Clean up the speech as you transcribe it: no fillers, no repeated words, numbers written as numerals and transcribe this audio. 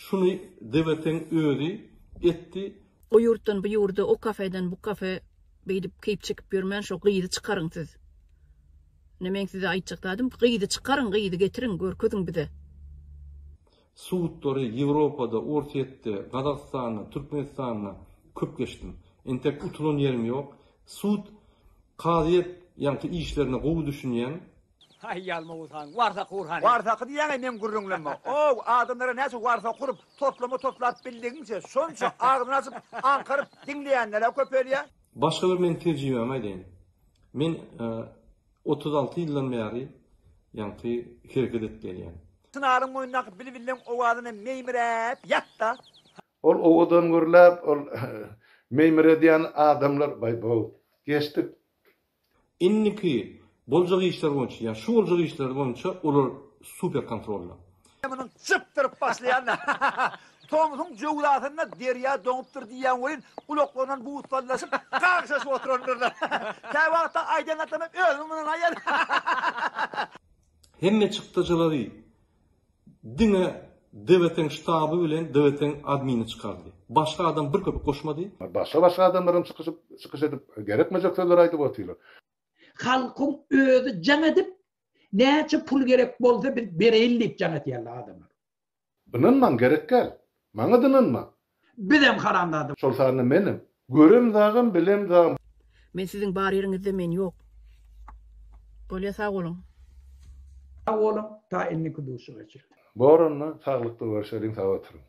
Şuny DWT-iň özi etdi. O ýurtdan bu ýurda, o kafeden bu kafe beýdip keýp çekip ýörmän şo gyzy çykaryň siz. Ine meň size aýtjak zadym gyzy çykaryň gyzy getiriň görkeziň bize. Sudlary Ýewropada, Orsýetde, Gazagystanda, Türkmenistanda köp geçdim. Entek utulan ýerim ýok. Sud, kazyýet ýaňky işlerine gowy düşünýän. Haý ýalmawuz han, warsaky urhan. Warsaky diýýäň-eý meň gürrüňlemme. Ow, adamlara näçe warsaky urup, toslama toslap bildigiňçe, şonça agzyny açyp, aňkaryp diňleýänler-ä köpelýär. Başga bir meň tejribämi aýdaýyn. Men 36 ýyldan bäri ýaňky hereket edip gelýän. Çynaryň boýundaky bilbilleň owazyna meýmiräp ýat-da. Ol owadan gürläp, ol meýmiredýän adamlar, baý-bow, geçdik. Indiki boljak işler boýunça, ýa şu boljak işler boýunça olar super kontrolda. Munuň çypdyryp başlaýan-da. Tomsuň jöwzasynda derýa doňupdyr diýýän welin, gulaklaryndan buz sallaşyp, gagşaşyp oturandyrlar. Käwagtda aýdan zatlaryna özümiň ynanaýýan. Hemme çykdajylary diňe DWT-iň ştaby bilen DWT-iň admini çykardy. Başga adam bir köpük goşmady. Başga-başga adamlaram çykyşyp, çykyş edip, gerekmejek sözleri aýdyp otyrlar. Halkyň özi jaň edip, näçe pul gerek bolsa biz bereýin diýip jaň etýärler adamlar. Ynanmaň gerek däl. Maňa-da ynanmaň. Bizem haramzada. Şol sanda menem. Görem zagam bilem zagam. Men siziň bar ýeriňizde men ýok. Bolýa sag boluň. Sag boluň ta indiki duşuşyga çenli. Bor onda saglykda görşeliň sag oturyň.